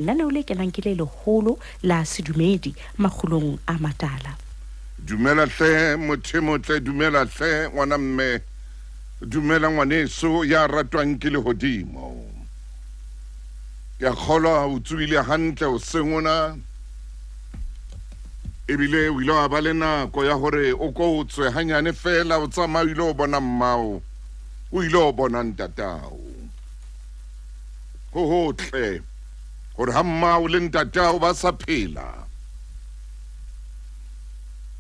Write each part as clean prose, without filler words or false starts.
Lenaneo le kenang ke le leholo la sedumedi makgulong a matala. Dumela hle motho e motle, dumela hle ngwana mme, dumela ngwaneso ya ratwang ke lehodimo. Ke a kgolwa o tsohile hantle hoseng ona, ebile o ile wa ba le nako ya hore o ko o tswe hanyane fela o tsamaye o ile o bona mmao, o ile o bona ntatao. Ho hotle hore ha mmao le ntatao ba sa phela,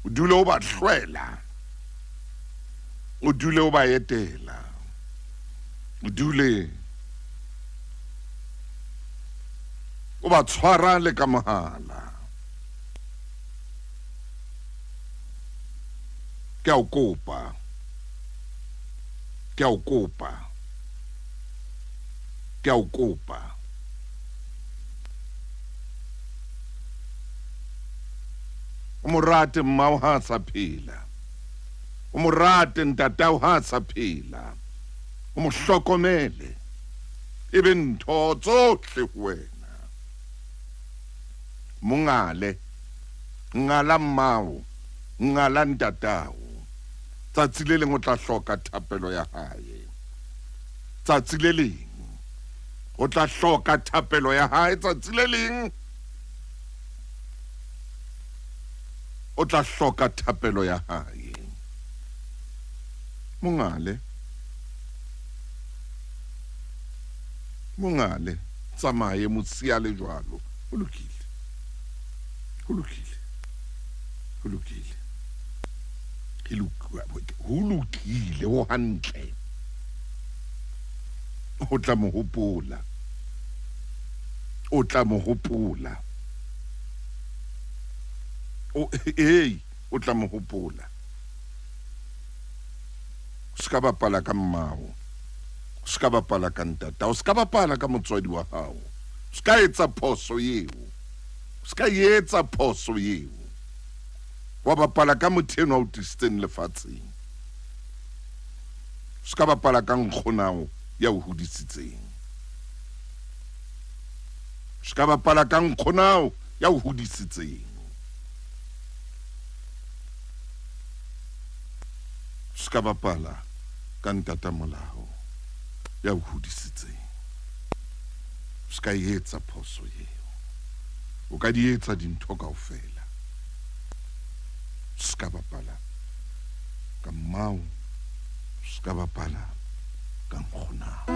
o dule o ba hlwela, o dule o ba etela, o dule o ba tshwara le ka mohala. Ke a o kopa, ke a o kopa, ke a o kopa. O mo rate mmao ha a sa phela, o mo rate ntatao ha a sa phela, o mo hlokomele, e be ntho tsohle ho wena. Mo ngale, ngala mmao, ngala ntatao. Tsatsi le leng o tla hloka thapelo ya hae. Tsatsi le leng o tla hloka thapelo ya hae. Tsatsi le leng o tla hloka thapelo ya hae. Mongale, mongale, tsamaye mosiale jwalo. Ho lokile, ho lokile, ho lokile, ho lokile, ho hantle. O tla mo hopola, o tla mo hopola. O, ee, o tla mo hopola. O se ka bapala ka mmao, o se ka bapala ka ntatao, o se ka bapala ka motswadi wa hao. O se ka etsa phoso eo, o se ka etsa phoso eo. Wa bapala ka motho enwa o tlisitseng lefatsheng. O se ka bapala ka nkgonao ya o hodisitseng. O se ka bapala ka nkgonao ya o hodisitseng. O se ka bapala ka ntata molao ya o hodisitseng. O se ka etsa phoso eo. O ka di etsa dintho kaofela. O se ka bapala ka mmao, o se ka bapala ka nkgonao.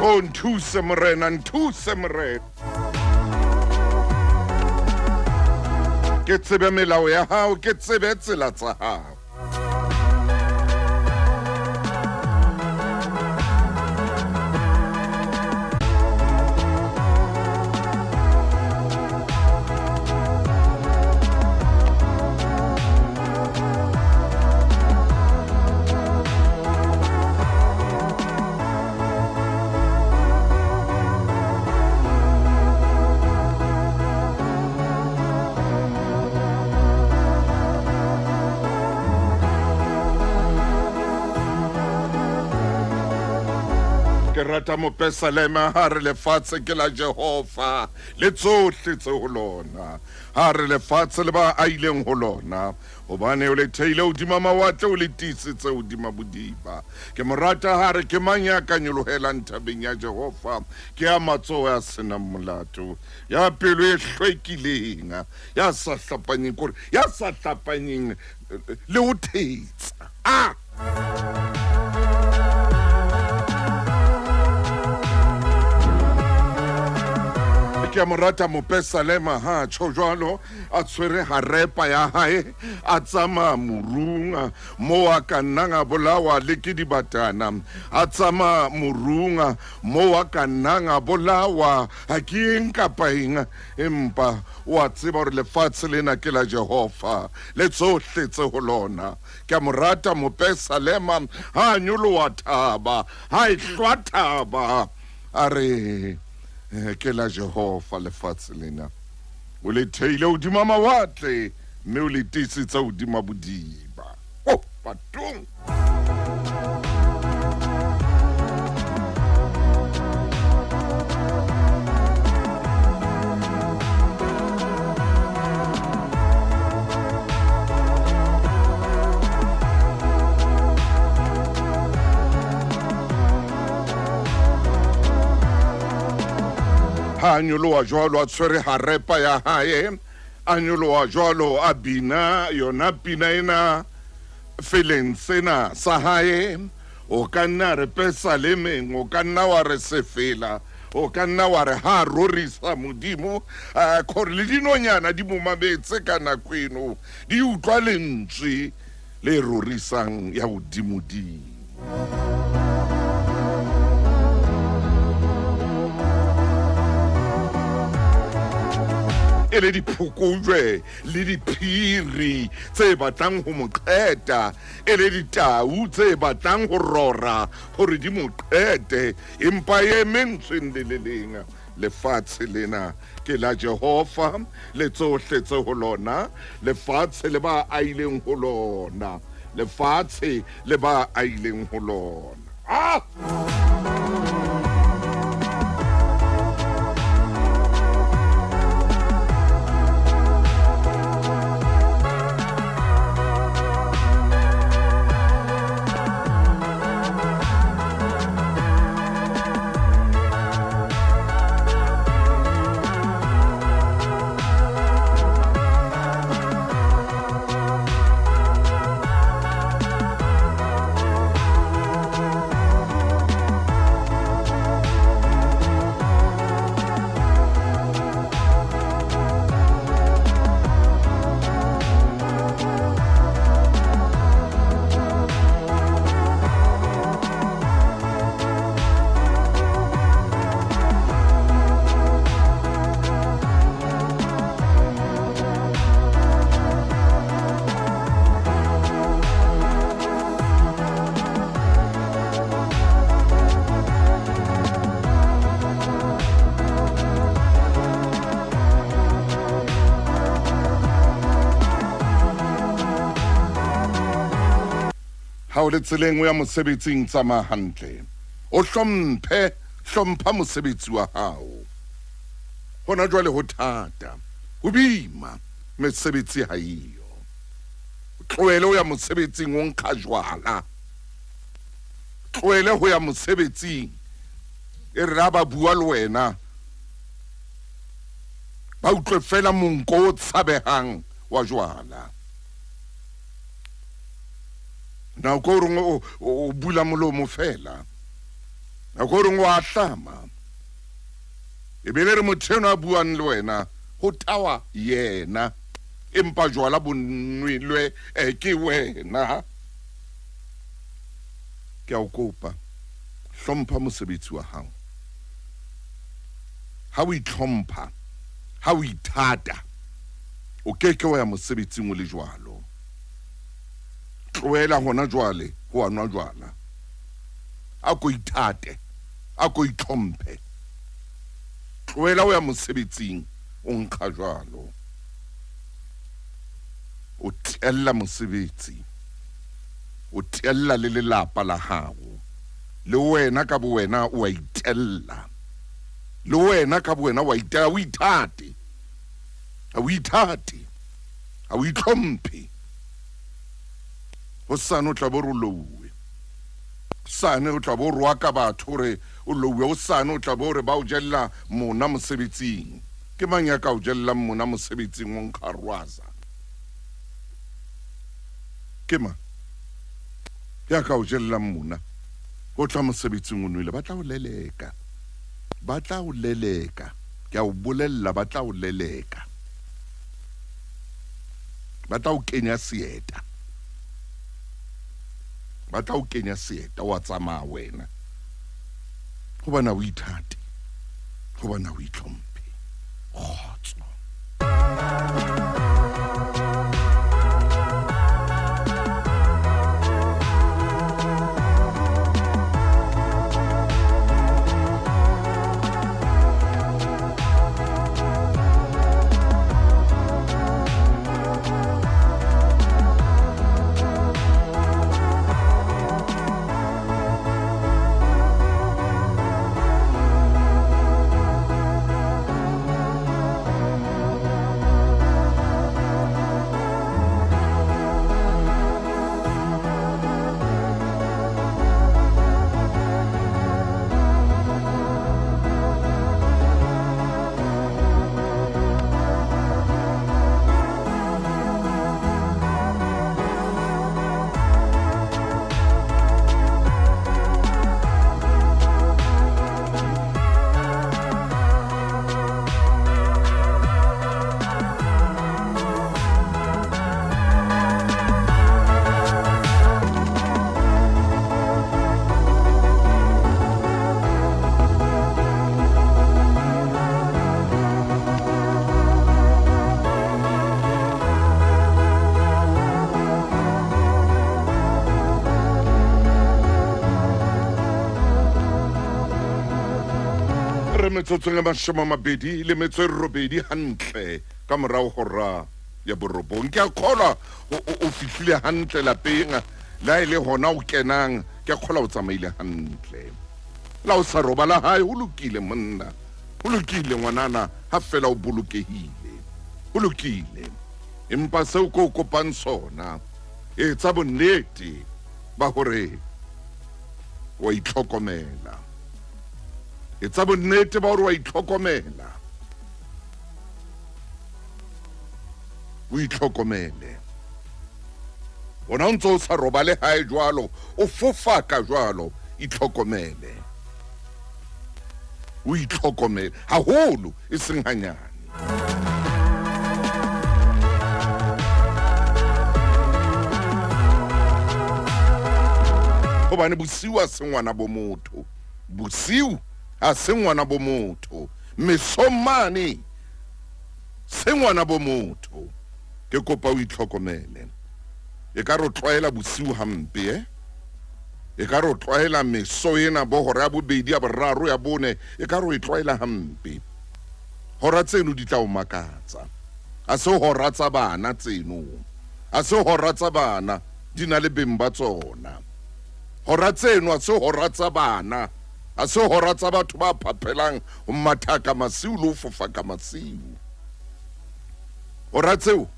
O nthuse Morena, nthuse Morena. Ke tsebe melao ya hao, ke tsebe tsela tsa hao. Ke rata mopesalema ha re lefatshe ke la Jehova le tsohle tse ho lona, ha re lefatshe le ba ahileng ho lona, hobane o le theile hodima mawatle, o le tiisitse hodima bodiba. Ke mo rata ha re ke mang ya ka nyolohelang thabeng ya Jehova, ke ya matsoho a senang molato, ya pelo e hlwekileng, ya sa hlapanyeng, kore ya sa hlapanyeng le ho thetsa. A Ke a mo rata mopesalema ha a tjho jwalo, a tshwere harepa ya hae, a tsamaya morung moo a ka nnang a bolawa le ke dibatana, a tsamaya morung moo a ka nnang a bolawa ke eng kapa eng, empa o a tseba hore lefatshe lena ke la Jehova le tsohle tse ho lona. Ke a mo rata mopesalema ha a nyoloha thaba, ha e hlwa thaba, a re ke la Jehova lefatshe lena. O le theile hodima mawatle, mme o le tiisitse hodima bodiba. Oh, bathong! Ha a nyoloha jwalo a tshwere harepa ya hae, a nyoloha jwalo a bina yona pina ena feleng sena sa hae. O ka nna re pesalemeng, o ka nna wa re sefela, o ka nna wa re ha rorisa Modimo, khore le dinonyana di mo mametse ka nako eno, di utlwa lentswe le rorisang ya hodimodimo. E le diphokojwe le diphiri tse batlang ho mo qeta, e le ditau tse batlang ho rora hore di mo qete, empa e eme ntsweng le le leng, lefatshe lena ke la Jehova le tsohle tse ho lona, lefatshe le ba aileng ho lona, lefatshe le ba aileng ho lona. Ah! Ha o le tseleng o ya mosebetsing, tsamaya hantle, o hlomphe, hlompha mosebetsi wa hao. Hona jwale ho thata, ho boima, mesebetsi ha eyo. Tlohele ho ya mosebetsing o nkga jwala. Tlohele ho ya mosebetsing e re ha ba bua le wena ba utlwe fela monko o tshabehang wa jwala. Nako o reng o bula molomo fela, nako o reng o ahlama, e be le re motho enwa a buang le wena ho tawa yena, empa jwala bo nwelwe ke wena. Ke a o kopa, hlompha mosebetsi wa hao. Ha o itlhompha, ha o ithata, o keke wa ya mosebetsing o le jwalo. Tlohela hona jwale ho a nwa jwala. A ko ithate, a ko itlhomphe. Tlohela ho ya mosebetsing o nkga jwalo. O tella mosebetsi, o tella le lelapa la hao, le wena ka bowena o a itella. Le wena ka bowena o a itella, o ithate. Ha o ithate, ha o itlhomphe. Hosane o tla bo re o louwe. Hosane o tla bo roaka batho hore o louwe. Hosane o tla bo re ba o jella mona mosebetsing. Ke mang ya ka o jellang mona mosebetsing o nkga rwaza? Ke mang ya ka o jellang mona? O tla mosebetsing o nwele, ba tla o leleka. Ba tla o leleka. Ke a o bolella ba tla o leleka. Ba tla o kenya seeta. Ba tla o kenya seeta wa tsamaya wena. Hobane ha o ithate. Hobane ha o itlhomphe. Kgotso. Re metsotsong e 28 hantle ka morao hora ya borobong. Ke a kgolwa o fihlile hantle lapeng, le ha e le hona o kenang, ke a kgolwa o tsamaile hantle. La o sa robala hae, ho lokile monna, ho lokile ngwanana, ha fela o bolokehile, ho lokile. Empa seo ke o kopang sona, etsa bonnete ba hore wa itlhokomela. Etsa bonnete ba hore wa itlhokomela. O itlhokomele. Bona o ntse o sa robale hae jwalo, o fofaka jwalo, itlhokomele. O itlhokomele haholo, e seng hanyane. Hobane bosiu ha se ngwana bo motho. Bosiu ha se ngwana bo motho. Mesong mane se ngwana bo motho. Ke kopa o itlhokomele. E ka re o tlwaela bosiu hampe, eh? E ka re o tlwaela meso ena bo hora ya bobedi, ya boraro, ya bone, e ka re o e tlwaela hampe. Hora tseno di tla o makatsa. Ha se hora tsa bana tseno. Ha se hora tsa bana, di na le beng ba tsona. Hora tseno ha se hora tsa bana. Ha se hora tsa batho ba phaphelang ho mathaka masiu le ho fofaka masiu. Hora tseo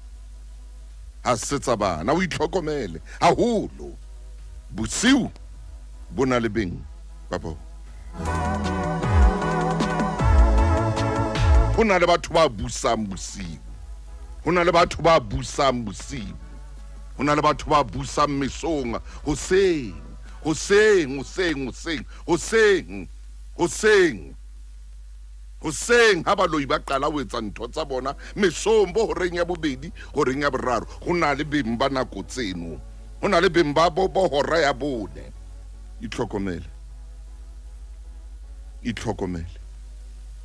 ha se tsa bana. O itlhokomele haholo. Bosiu bo na le beng ba bona. Ho na le batho ba busang bosiu. Ho na le batho ba busang bosiu. Ho na le batho ba busang mesong, hoseng, hoseng, hoseng, hoseng, hoseng, hoseng, hoseng ha baloi ba qala ho etsa ntho tsa bona mesong bo horeng ya bobedi, horeng ya boraro. Ho na le beng ba nako tseno. Ho na le beng ba bo, bo hora ya bone. Itlhokomele. Itlhokomele.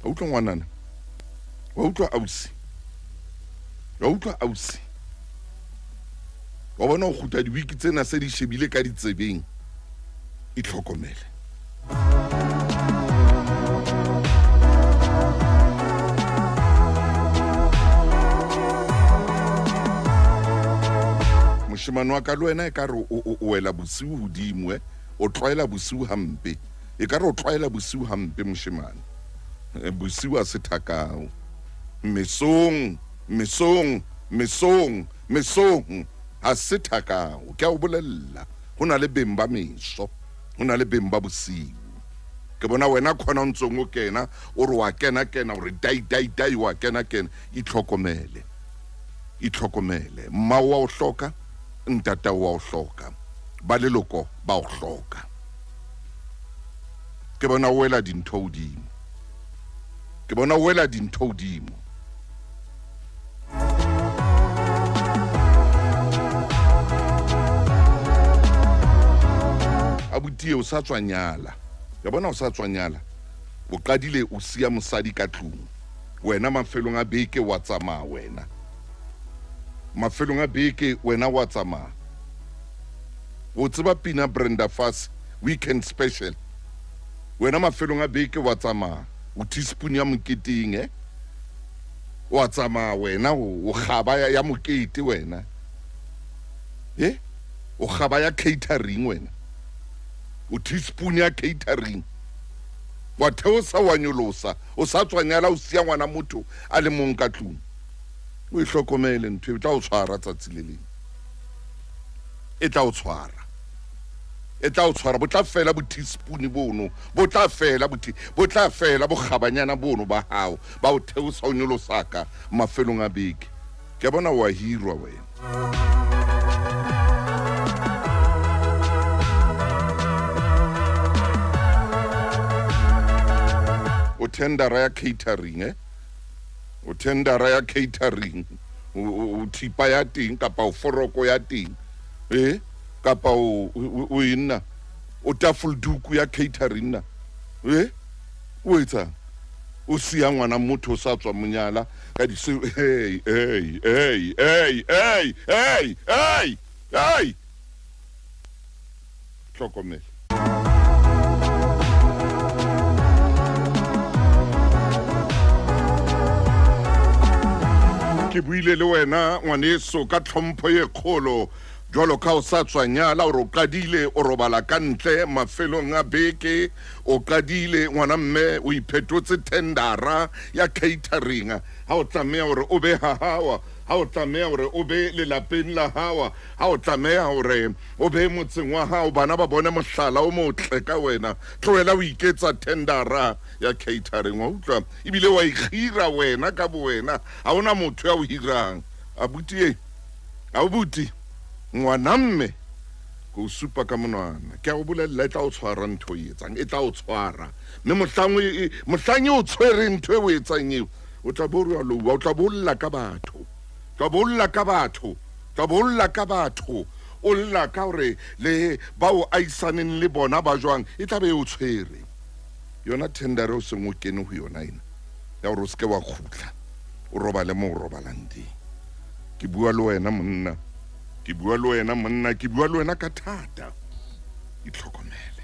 Wa utlwa ngwanana? Wa utlwa ausi? Wa utlwa ausi? Wa bona o kgutla diwiki tsena se di shebile ka ditsebeng. Itlhokomele. Moshemane wa ka le wena e ka re o wela bosiu hodimo, eh? O tlwaela bosiu hampe. E ka re o tlwaela bosiu hampe moshemane. Bosiu a se thakao. Mesong, mesong, mesong, mesong ha se thakao. Ke a o bolella, ho na le beng ba meso, ho na le beng ba bosiu. Ke bona wena khona o ntsong o kena, o re wa kena kena, o re dai dai dai wa kena kena. Itlhokomele. Itlhokomele. Mma o wa o hloka, ntata o wa o hloka, ba leloko ba o hloka. Ke bona o wela dintho hodimo. Ke bona o wela dintho hodimo. Abuti o sa tswa nyala. Ya bona o sa tswa nyala. O qadile o siya mosadi ka tlung. Wena mafelong a beke wa tsamaya wena. Mafelong a beke wena wa tsamaya. O tseba pina Brenda Fassie weekend special. Wena mafelong a beke wa tsamaya. O teaspoon ya moketeng eh. Wa tsamaya wena o kgaba ya mokete wena. Eh? O kgaba ya catering wena. O teaspoon ya catering. Wa theosa wa nyolosa. O sa tswa nyala o siya ngwana motho a le mong ka tlung. O e hlokomele ntho e tla o tshwara tsatsi le leng. E tla o tshwara. E tla o tshwara bo tla fela bo teaspoon bono. Bo tla fela bo bo tla fela bo kgabanyana bono ba hao. Ba o theosa o nyolosa ka mafelong a beke. Ke bona wa hirwa wena. O tendera ya catering eh? O tendera ya catering. O thipa ya teng kapa o foroko ya teng. Eh? Kapa o inna. O tafolduku ya catering na. Eh? O etsang? O siya ngwana motho o sa tswa monyala ka di hey hey hey hey hey hey hey hey. Hlokomela. Ke buile le wena ngwaneso ka tlhompho e kgolo jwalo ka o sa tswa nyala o qadile o robala ka ntle mafelong a beke o qadile ngwana mme o iphetotse tendera ya catering ha o tlameha hore o be hahawa ha o tlameha hore o be lelapeng la hawa ha o tlameha hore o be motseng wa hao bana ba bone mohlala o motle ka wena tlohela o iketsa tendera ya catering wa utlwa ebile wa ikgira wena ka bowena ha hona motho ya o hirang abuti e abuti ngwana mme ke o supa ka monwana ke a o bolella e tla o tshwara ntho e etsang e tla o tshwara mme mohlang e o tshwere ntho e o etsang eo o tla bo re lowa o tla bolla ka batho tla bolla ka batho tla bolla ka batho o lla ka hore le ba o aisaneng le bona ba jwang e tla be o tshwere yona tendera o seng o kene ho yona ena ya hore o se ke wa kgutla o robale mo o robalang teng. Ke bua le wena monna, ke bua le wena monna, ke bua le wena ka thata. Itlhokomele.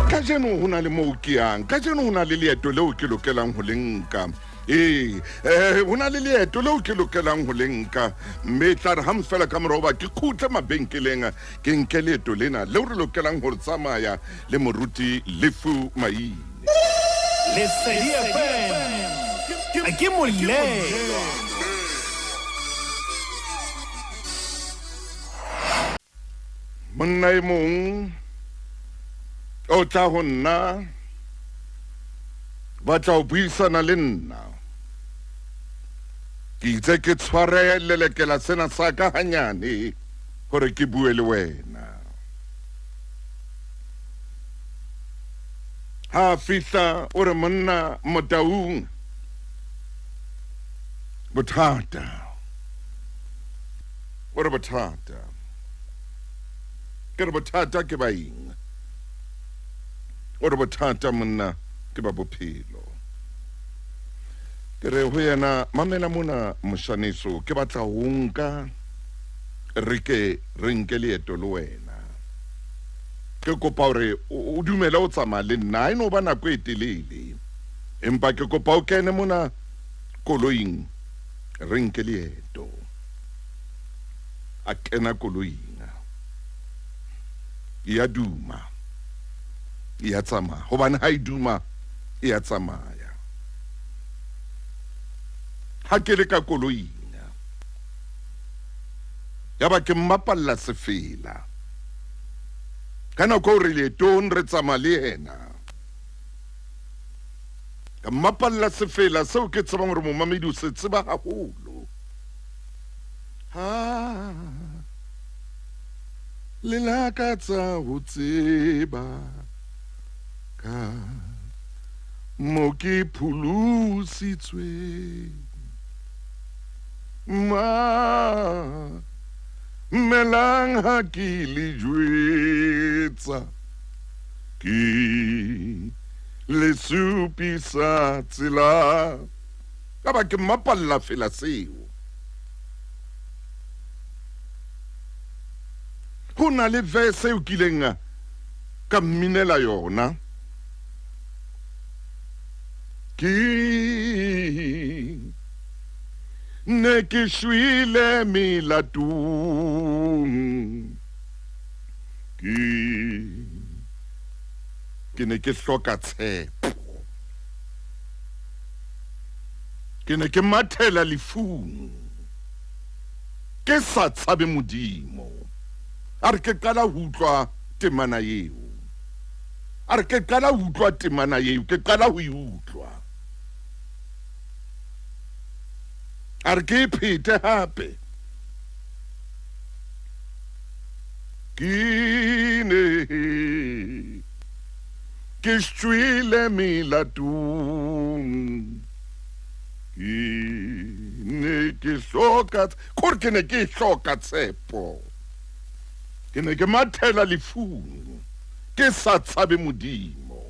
Kajeno ho na le moo ke yang, kajeno ho na le leeto leo ke lokelang ho le nka. Ho na le leeto leo ke lokelang ho le nka mme tla re hang fela ka morao ba ke kgutle mabenkeleng ke nke leeto lena leo re lokelang ho tsamaya le moruti Lefu Maine. Lesedi FM ke molelo. Monna e mong o tla ho nna ba tla o buisana le nna. Ke itse ke tshware lelekela sena sa ka hanyane hore ke bue le wena. Ha fihla o re monna Motaung bothata. O re bothata. Ke re bothata ke ba eng? O re bothata monna ke ba bophelo. Ke re ho yena mamela mona moshaneso ke batla ho nka re ke re nke leeto le wena. Ke kopa hore o dumele o tsamaya le nna e no ba nako e telele. Empa ke kopa o kene mona koloing re nke leeto. A kena koloing. Ya duma. Ya tsamaya. Hobane ha e duma e a tsamaya. Ha ke le ka koloing ya ba ke mmapalla sefela. Ka nako re leetong re tsamaya le yena. Ka mmapalla sefela seo ke tsebang hore momamedi o se tseba haholo. Ha le lakatsa ho tseba ka mo ke pholositsweng, ma melang ha ke le jwetsa, ke le supisa tsela. Ka ba ke mmapalla fela seo. Ho na le verse eo kileng ka mminela yona. Ke ne ke shwele melatong, ke ne ke hloka tshepo, ke ne ke mathela lefung, ke sa tshabe Modimo. A re ke qala ho utlwa temana eo, a re ke qala ho utlwa temana eo, ke qala ho e utlwa. A re ke e phete hape. Ke ne ke shwele melatong, ke ne ke hloka, kore ke ne ke hloka tshepo, ke ne ke mathela lefung, ke sa tshabe Modimo.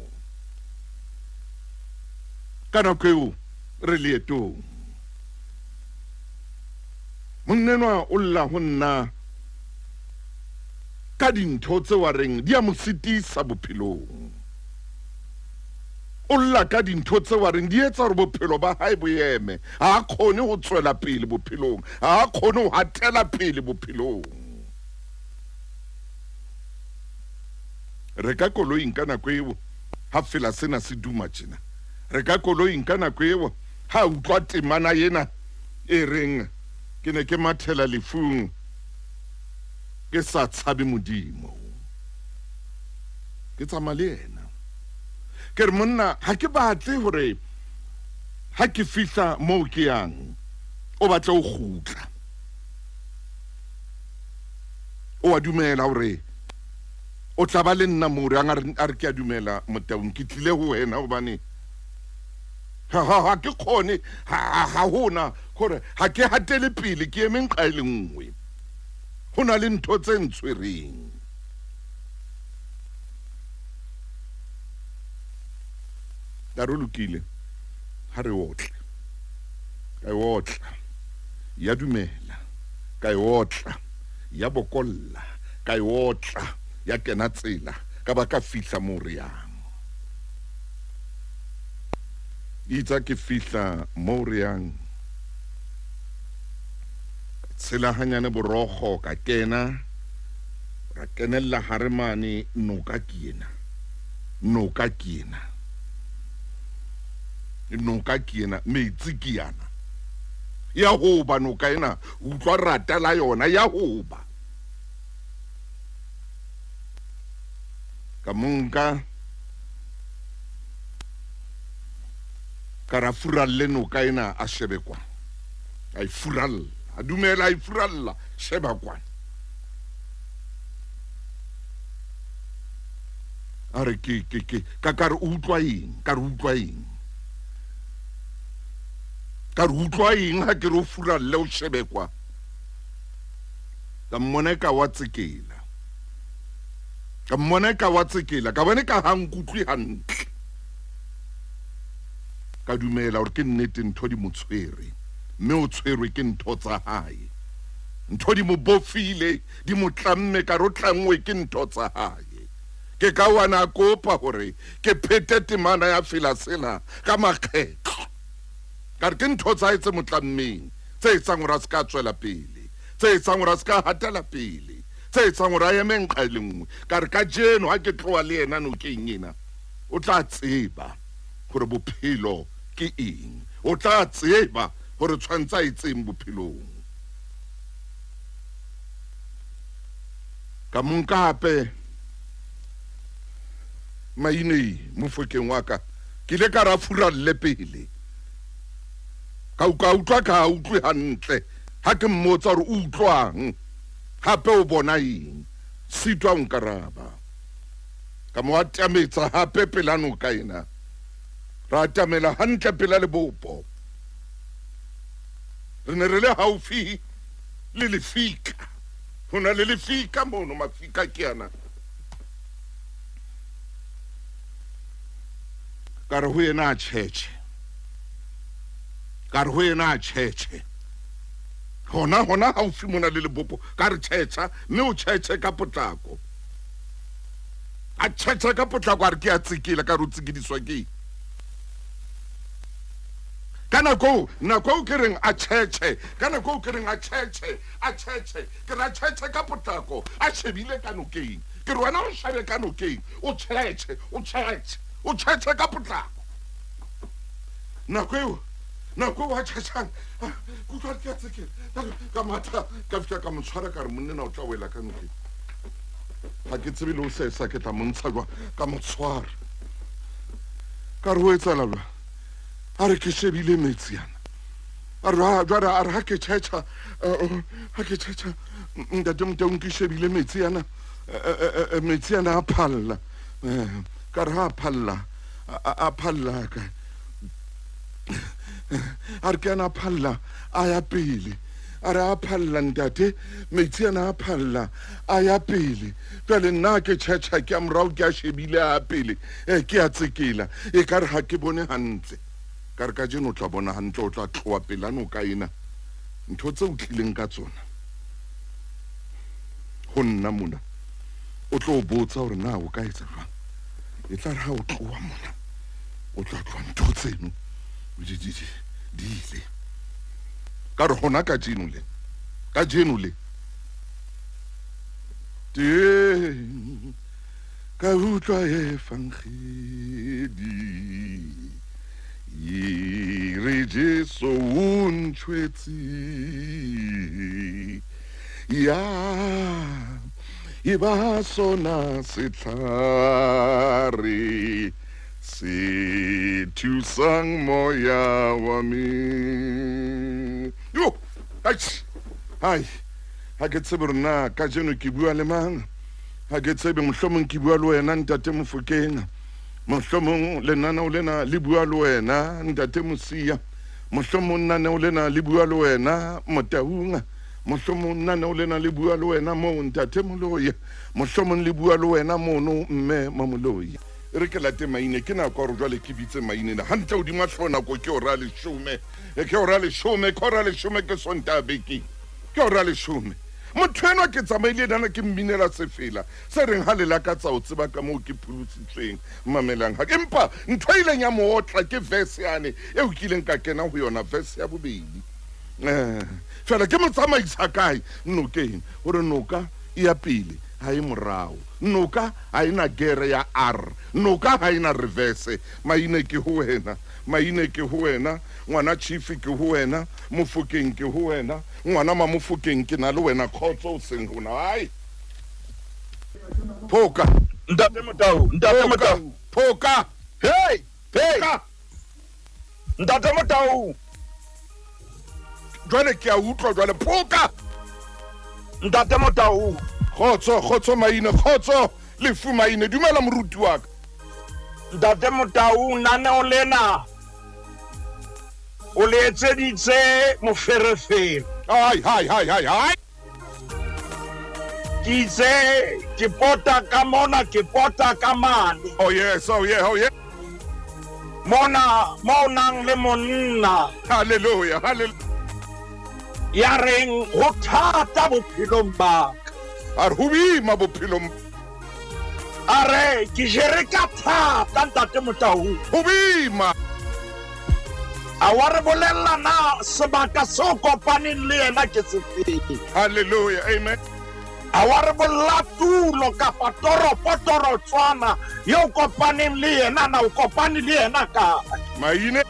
Ka nako eo re leetong, monnenwa o lla ho nna ka dintho tseo a reng di a mo sitisa bophelong. O lla ka dintho tseo a reng di etsa hore bophelo ba hae bo eme, ha a kgone ho tswela pele bophelong, ha a kgone ho hatela pele bophelong. Re ka koloing ka nako eo ha fela sena se duma tjena. Re ka koloing ka nako eo ha utlwa temana ena e reng ke ne ke mathela lefung, ke sa tshabe Modimo. Ke tsamaya le yena, ke re monna, ha ke batle hore ha ke fihla moo ke yang o batle ho kgutla. O a dumela hore o tla ba le nna moo re yang? A re ke a dumela Motaung, ke tlile ho wena hobane ha ke kgone, ha hona hore ha ke hatele pele, ke eme nqa e le nngwe, ho na le ntho tse ntshwereng. Ka re lokile, ha re otle. Ka e otla, ya dumela. Ka e otla, ya bokolla. Ka e otla, ya kena tsela, ka ba ka fihla moo re yang. Itsa ke fihla moo re yang, ka tshela hanyane borokgo, ka kena, ra kenella hare mane. Noka ke ena, noka ke ena, noka ke ena, metsi ke yana, ya hoba noka ena, utlwa rata la yona, ya hoba. Ka monka ka ra furalle noka ena, a shebe kwa, a e furalla, a dumela, a e furalla, sheba kwa. A re ke ke ke ka ka re utlwa eng, ka re utlwa eng, ka re utlwa eng ha ke re o furalle o shebe kwa. Ka mmona ka wa tsekela, ka mmona ka wa tsekela, ka bone ka ha nkutlwe hantle. Ka dumela hore ke nnete, ntho di mo tshwere, mme o tshwerwe ke ntho tsa hae. Ntho di mo bofile, di mo tlamme, ka re o tlangwe ke ntho tsa hae. Ke ka wana kopa hore ke phete temana ya fela sena ka makgetlo. Ka re ke ntho tsa hae tse mo tlammeng, tse etsang hore a se ka tswela pele, tse etsang hore a se ka hatela pele, tse etsang hore a eme nqa e le nngwe. Ka re kajeno ha ke tloha le yena nokeng ena, o tla tseba hore bophelo ke eng, o tla tseba hore tshwantse a etseng bophelong. Ka mo nka hape mainei mofokeng wa ka. Ke ile ka re a furalle pele. Ka ka utlwa ka ha utlwe hantle ha ke mmotsa hore o utlwang hape o bona eng. Sitwa ho nkaraba. Ka mo atametsa hape pela noka ena. Ra atamela hantle pela lebopo. Re ne re le haufi le lefika. Ho na le lefika mono, mafika ke ana. Ka re ho yena a tjhetjhe. Ka re ho yena a tjhetjhe. Hona hona haufi mona le lebopo. Ka re tjhetjha, mme o tjhetjhe ka potlako. A tjhetjha ka potlako a re ke a tsekela, ka re o tsekediswa ke eng? Ka nako eo, nako eo ke reng a tjhetjhe, ka nako eo ke reng a tjhetjhe, a tjhetjhe, ke re a tjhetjhe ka potlako, a shebile ka nokeng. Ke re wena o shebe ka nokeng, o tjhetjhe, o tjhetjhe, o tjhetjhe ka potlako. Nako eo, nako eo a tjhetjhang, ke utlwa ke a tsekela, ka matha, ka fihla ka mo tshwara, ka re monnena o tla wela ka nokeng. Ga ke tsebe le o sesa ke tla mo ntsha jwang, ka mo tshwara. Ka re ho etsahala jwang? A re ke shebile metsi ana. A re jwale a re ha ke tjhetjha, ha ke tjhetjha ntate Motaung ke shebile metsi ana, metsi ana a phalla. Ka re ha a phalla, a phalla kae? A re ke ana a phalla a ya pele. A re a phalla ntate, metsi ana a phalla a ya pele. Jwale nna ke tjhetjha ke a morao ke a shebile a pele, ke a tsekela. E ka re ha ke bone hantle. Ka re kajeno o tla bona hantle, o tla tloha pela noka ena. Ntho tse o tlileng ka tsona ho nna mona, o tlo botsa hore na o ka etsa jwang. E tla re ha o tloha mona, o tla tloha ntho tseno di ile. Ka re hona kajeno le, kajeno le. Teng ka utlwa evangedi e re Jesu o ntjhwetse, ya e ba sona setlhare se thusang moya wa me. Yo, ai, ai, ha ke tsebe hore na kajeno ke bua le mang. Ha ke tsebe, mohlomong ke bua le wena ntate Mofokeng. Mohlomong lenaneo lena le bua le wena ntate Mosia. Mohlomong lenaneo lena le bua le wena Motaung. Mohlomong lenaneo lena le bua le wena moo ntate Moloi. Mohlomong le bua le wena mono mme Mamoloi. E re ke late maine, ke nako ya hore jwale ke bitse maine na. Hantle hodima hlooho nako ke hora ya leshome. Ke hora ya leshome, ke hora ya leshome ke Sontaha bekeng. Ke hora ya leshome. Motho enwa ke tsamaile nana ke mminela sefela se reng ha le lakatsa ho tseba ka moo ke pholositsweng. Mamelang ha empa ntho e ileng ya mo otla ke verse yane eo ke ileng ka kena ho yona, verse ya bobedi. Fela ke mo tsamaisa kae nokeng hore noka e ya pele ha e morao. Noka ha e na gere ya R. Noka ha e na reverse. Maine ke ho wena. Maine ke ho wena. Ngwana Chief ke ho wena. Mofokeng ke ho wena. Ngwana Mamofokeng ke na le wena. Khotso o seng ho na. Ai. Phoka. Ntate Motau, Ntate Motau. Phoka. Hey, hey. Phoka. Ntate Motau. Jwale ke a utlwa jwale. Phoka. Ntate Motau. Khotso, khotso Maine, khotso lefu Maine. Dumela moruti wa ka. Ntate Motau, naneo lena o le etseditse moferefere. Ai, hai, hai, hai, hai. Ke itse ke pota ka mona, ke pota ka mane. Oh yes, oh yeah, oh yeah. Mona mo nang le monna. Hallelujah, hallelujah. Ya reng ho thata bophelong ba ka. A re ho boima bophelong. A re ke jere ka thata ntate Motau. Ho boima. A wa re bolella na sebaka seo kopaneng le yena ke sefeng. Hallelujah, amen. A wa re bolla tulo kapa toropo torotswana eo kopaneng le yena na o kopane le yena kae. Maine.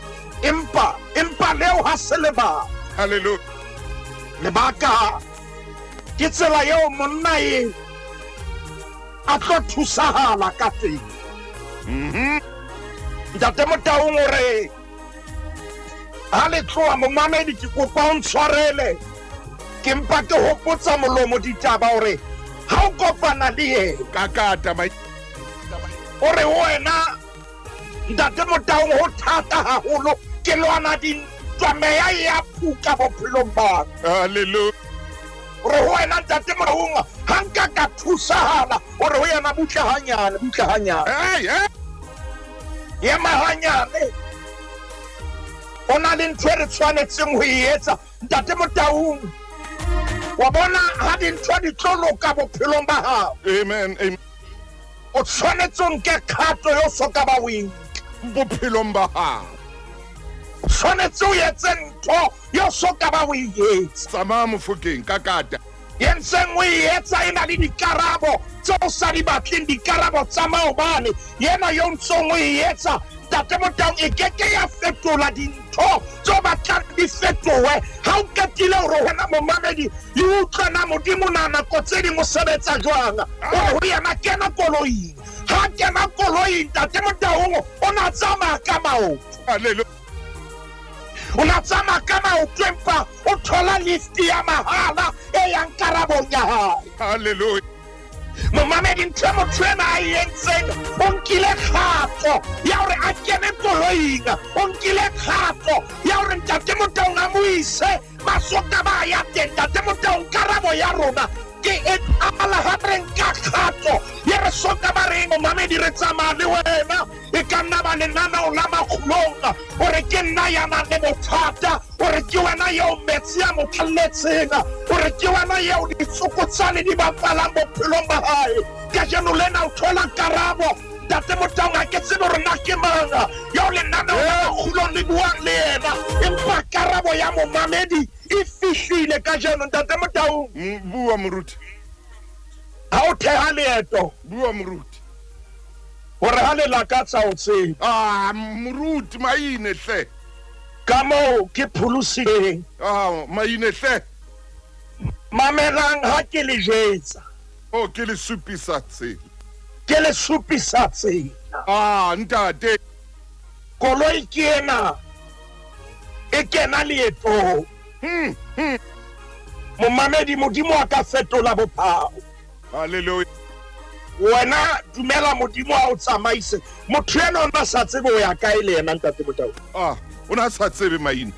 Empa, empa leo ha se lebaka. Hallelujah. Lebaka ke tsela eo monna e a tlo thusahala ka teng. Ntate Motaung o re ha le tloha momamedi ke kopa o ntshwarele ke mpa ke hopotsa molomo ditaba hore ha o kopana le yena Kakata mai. o re ho wena ntate Motaung ho thata haholo ke lwana dintwa meya e ya phuka bophelong ba ka. Hallelujah. O re ho wena ntate Motaung ha nka ka thusahala o re ho yena butle hanyane butle hanyane Hey, hey. ema hanyane o na le ntho e re tshwanetseng ho e etsa ntate Motaung wa bona ha dintho di tlo loka bophelong ba hao Amen. Amen. o tshwanetse o nke kgato yo so ka ba o e nka Bophelong ba hao. o tshwanetse o etse ntho yo so ka ba o e etsa Tsamaya mofokeng kakata. e ntseng o e etsa e na le dikarabo tse o sa di batleng dikarabo tsa maobane yena yo ntsong o e etsa ntate Motaung e keke ya fetola dintho tse o batlang di fetohe ha o qetile hore wena momamedi e utlwe na modimo na nako tse ding o sebetsa jwang o re ho yena kena koloing ha kena koloing ntate Motaung o na tsamaya ka maoto Hallelujah. o na tsamaya ka maoto empa o thola lift ya mahala e yang karabong ya hae Hallelujah. momamedi ntho e motho ena a e entseng o nkile kgato ya hore a kene koloing o nkile kgato ya hore ntate Motaung a mo ise masoka ba ya teng ntate Motaung karabo ya rona ke e qala ha re nka kgato ye re soka ba reng momamedi re tsamaya le wena e ka nna ba lenaneo la makgulong ore ke nna ya nang le bothata ore ke wena eo metsi a mo tlalletseng ore ke wena eo ditsokotsane di bapalang bophelong ba hae kajeno lena o thola karabo ntate Motaung ha ke tsebe hore na ke mang eo lenaneo la makgulong le buang le yena empa karabo ya momamedi e fihlile kajeno ntate Motaung Bua moruti. ha o theha leeto Bua moruti. hore ha le lakatsa o tsebe Ah, moruti maine hle. ka moo ke pholositseng Ah, maine hle. mamelang ha ke le jwetsa Oh, ke le supisa tsela. ke le supisa tsela Ah, ntate. koloi ke ena e kena leetong momamedi modimo a ka fetola bophao Hallelujah. wena dumela modimo a o tsamaise motho ena o na sa tsebe o ya kae le yena ntate Motaung Ah, o na sa tsebe maine.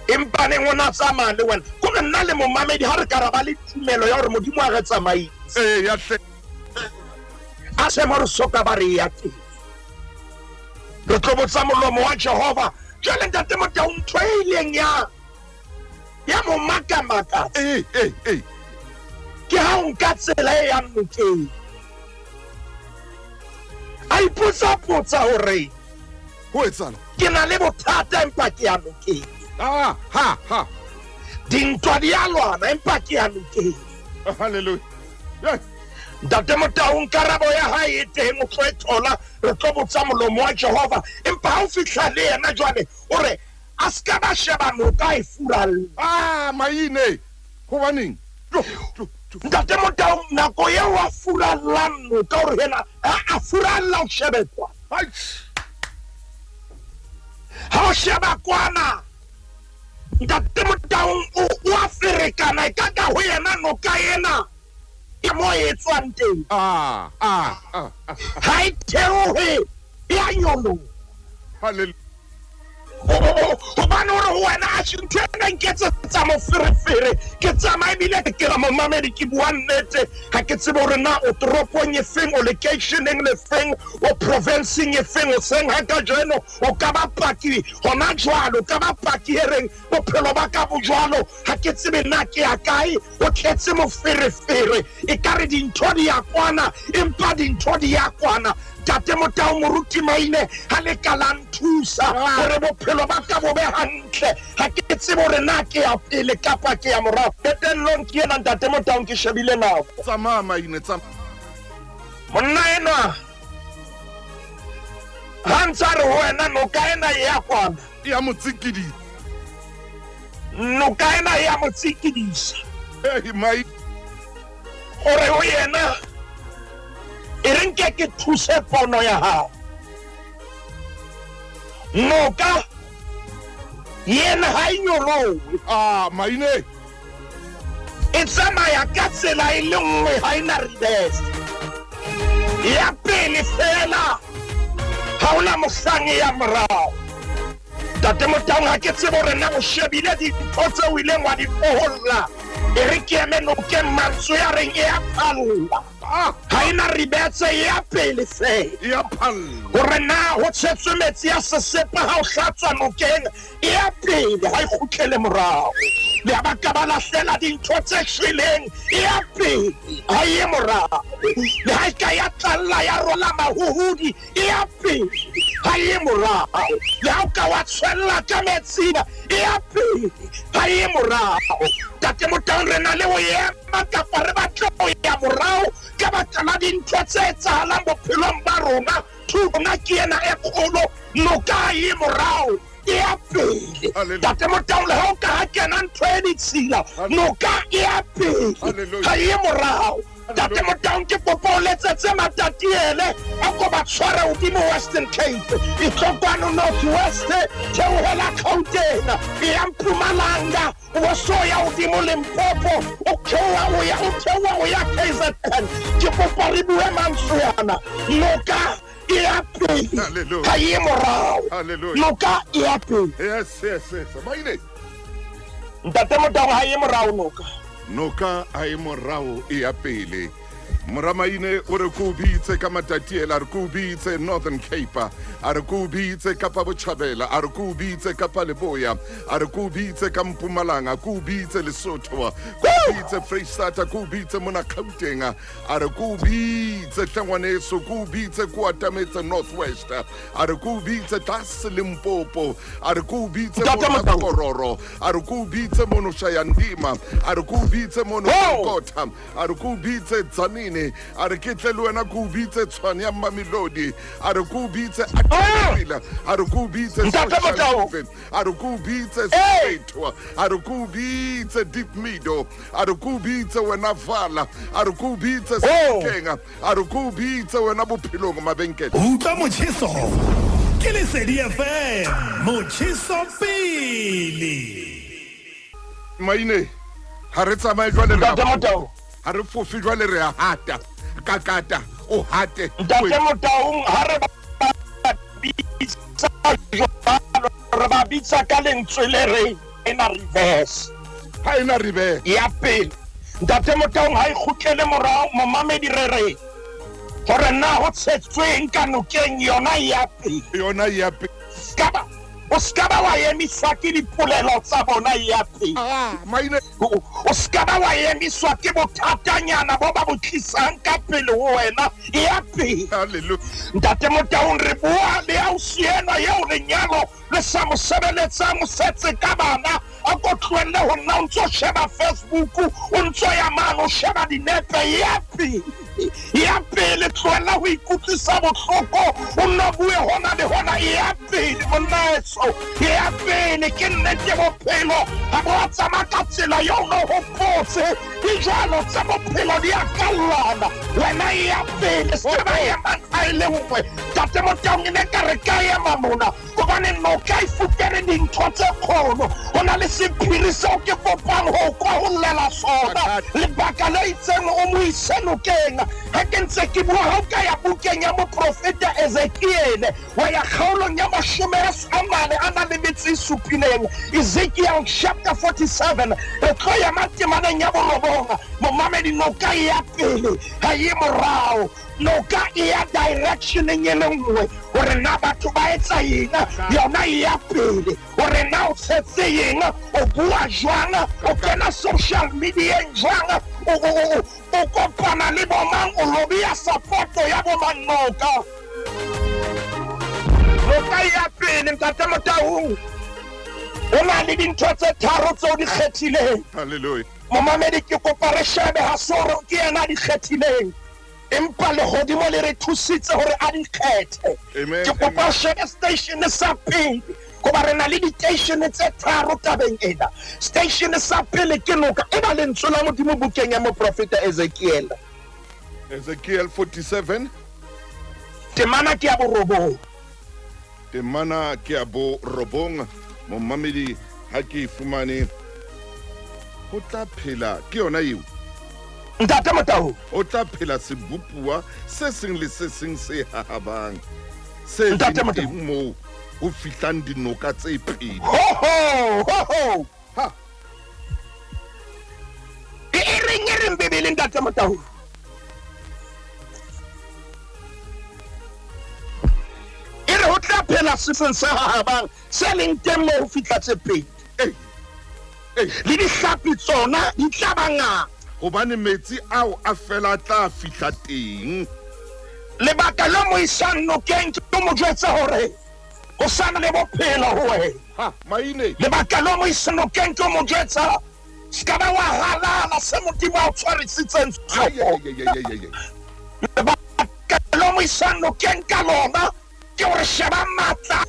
empa neng o na tsamaya le wena kore nna le momamedi ha re ka ra ba le tumelo ya hore modimo a re tsamaise Eh, ya hle. a se mo re soka ba re ya teng re tlo botsa molomo wa Jehova jwale ntate Motaung ntho e ileng ya ya mo makamakatsa Eh, eh, eh. ke ha o nka tsela e yang nokeng a ipotsapotsa hore Ho etsahala. ke na le bothata empa ke ya nokeng Ah, ha, ha. dintwa di a lwana empa ke ya nokeng Hallelujah. Hey. ntate Motaung karabo ya hae e teng o tlo e thola re tlo botsa molomo wa Jehova empa ha o fihla le yena jwale o re a se ka ba sheba noka e furalla Ah, maine. Hobaneng? Jo, jo, jo. ntate Motaung nako eo a furallang noka ore hena a furalla o shebe kwana Ai. ha o sheba kwana ntate Motaung o a ferekana e ka ka ho yena noka ena ke mo e tswang teng Ah, ah, ah. ah. ha e theohe e a nyoloha Hallelujah. hobane hore ho wena a se ntho ena nketsetsa moferefere ke tsamaya ebile ke ra momamedi ke bua nnete ha ke tsebe hore na o toropong e feng o lekeisheneng le feng o provinceng e feng o seng ha ka jeno o ka ba paki hona jwalo o ka ba paki e reng bophelo ba ka bo jwalo ha ke tsebe na ke ya kae o tletse moferefere e ka re dintho di ya kwana empa dintho di ya kwana ntate Motao moruti Maine ha le ka la nthusa hore bophelo ba ka bo be hantle ha ke tsebe hore na ke ya pele kapa ke ya morao qetellong ke ena ntate Motaung ke shebile nako Tsamaya maine, tsamaya. monna enwa ha ntse a re ho wena noka ena e ya kwana Ya mo tsikidi. noka ena e ya mo tsikidisa Hey, mai. hore ho yena e re nke ke thuse pono ya hao Noka yena ha e nyolohe. Ah, maine. E tsamaya ka tsela e le nngwe ha e na reverse. Ya pele fela ha hona mohlang e ya morao. Ntate Motaung ha ke tsebe hore na o shebile dintho tseo o ileng wa di boholla. E re ke eme nokeng mantswe a reng e a phalla. Ah, Ha e na reverse e ya pele fela. e a phalla. Hore na ho tshetswe metsi a sesepa ha o hlatswa nokeng e ya pele ha e kgutlele morao. Le ha ba ka ba lahlela dintho tse shweleng e ya pele ha e ye morao. Le ha e ka ya tlalla ya rola mahuhudi e ya pele ha e ye morao. Le ha o ka wa tshwella ka metsing e ya pele ha e ye morao. Ntate Motaung re na le ho ema kapa re batle ho ya morao ka baka la dintho tse etsahalang bophelong ba rona. Thuna ke ena e kgolo noka ha e ye morao e ya pele. Hallelujah. Ntate Motaung le ha o ka ha kena ntho e ditshila noka e ya pele Hallelujah. ha e ye morao. Ntate Motaung ke kopa o letsetse Matatiele a ko ba tshware hodimo Western Cape e tlo kwano North West theohela Gauteng e ya Mpumalanga o bo so ya hodimo Limpopo o theoha o ya o theoha o ya KZN. Ke kopa re bue mantswe ana noka e ya pele Hallelujah. ha e ye morao. Hallelujah. Noka e ya pele. Yes, yes, yes. Maine. Ntate Motaung ha e ye morao noka. Noka ha e morao e ya pele. Moramaine o re ko o bitse ka Matatiele, a re ko o bitse Northern Cape, a re ko o bitse Kapa Botjhabela, a re ko o bitse Kapa Leboya, a re ko o bitse ka Mpumalanga, ko o bitse Lesotho, ko o bitse Freistata, ko o bitse mona Gauteng, a re ko o bitse hle ngwaneso, ko o bitse ko atametse North West, a re ko o bitse tlase Limpopo, a re ko o bitse Ntate mona Motaung. Kororo, a re ko o bitse mono Shayandima, a re ko o bitse mono Oh! Kotha, a re ko o bitse Tzaneen, a re ke tle le wena ko o bitse Tshwane ya Mamelodi, a re ko o bitse Athabile, a re ko o bitse Ntate Motaung. Soshanguve, a re ko o bitse Hey! Soweto, a re ko o bitse Deep Meadow, a re ko o bitse wena Vala, a re ko o bitse Oh! Sebokeng, a re ko o bitse wena bophelong mabenkele. Utlwa motjheso ke Lesedi FM, motjheso pele. Maine, ha re tsamaye jwale re a Ntate Motaung. ha re fofe jwale re a hata kakata o hate Ntate Motaung ha re ba bitsa jwalo re ba bitsa ka lentswe le reng e na reverse ha ena reverse. ya pele. Ntate Motaung ha e kgutlele morao momamedi re re hore na ho tshetsweng ka nokeng yona e ya pele. Yona e ya pele. Ska ba o ska ba wa emiswa ke dipolelo tsa bona e ya pele. Ah, maine. O ska ba wa emiswa ke bothatanyana bo ba bo tlisang ka pele ho wena e ya pele. Hallelujah. Ntate Motaung re bua le ausi enwa eo lenyalo le sa mo sebeletsang o setse ka bana a ko tlohelle ho nna o ntso sheba Facebook o ntso ya mane o sheba dinepe ya pele ya pele tlohella ho ikutlwisa bohloko o nno bue hona le hona ya pele monnaeso ya pele ke nnete bophelo ha bo a tsamaya ka tsela eo o no hopotse di jwalo tsa bophelo di a kallana wena e ya pele se ka ba emang ha e le nngwe. Ntate Motaung e ne ka re ka ema mona hobane noka e fupere dintho tse kgolo. Ho na le sephiri seo ke kopang ho kwa ho llela sona lebaka le itseng o mo ise nokeng. Ha ke ntse ke bua ha o ka ya bukeng ya moprofeta Ezekiele wa ya kgaolong ya 44 a na le metso e supileng, Ezekiel chapter 47 re tlo ya matemaneng ya 9. Momamedi noka e ya pele ha e ye morao. Noka e ya directioneng e le nngwe hore na batho ba etsa eng yona e ya pele. Hore na o tshetse eng, o bua jwang, o kena social medieng jwang, o kopana le bomang, o lobby-a support ya bomang. Noka noka e ya pele. Ntate Motaung o na le dintho tse tharo tseo di kgethileng. Hallelujah. Momamedi ke kopa re shebe ha se hore ke yena a di kgethileng empa lehodimo le re thusitse hore a di kgethe. Amen, Ke kopa amen. o shebe station sa pele hoba re na le diteishene tse tharo tabeng ena. Station sa pele ke noka e ba lentswe la Modimo bukeng ya moprofeta Ezekiel. Ezekiel 47 Temana ke ya 9. Temana ke ya borobong, momamedi ha ke e fumane ho tla phela ke yona eo. Ntate Motau. O tla phela sebopuwa se seng le se seng se hahabang se Ntate leng Motau. teng moo ho fihlang dinoka tse pedi. Ho ho ho ho. Ha. E e reng e reng Bibele Ntate Motau? E re ho tla phela se seng se hahabang se leng teng moo ho fihla tse pedi. Ei. Ei. Le dihlapi tsona di tla ba ngata. Hobane metsi ao a fela a tla fihla teng. Lebaka le mo isang nokeng ke ho mo jwetsa hore ho sa na le bophelo ho wena. Ha, maine. Lebaka le mo isang nokeng ke ho mo jwetsa se ka ba wa halala se Modimo a o tshwarisitseng Ai, sona. ai, ai, ai, ai, ai. Lebaka le mo isang nokeng ka lona ke hore sheba matla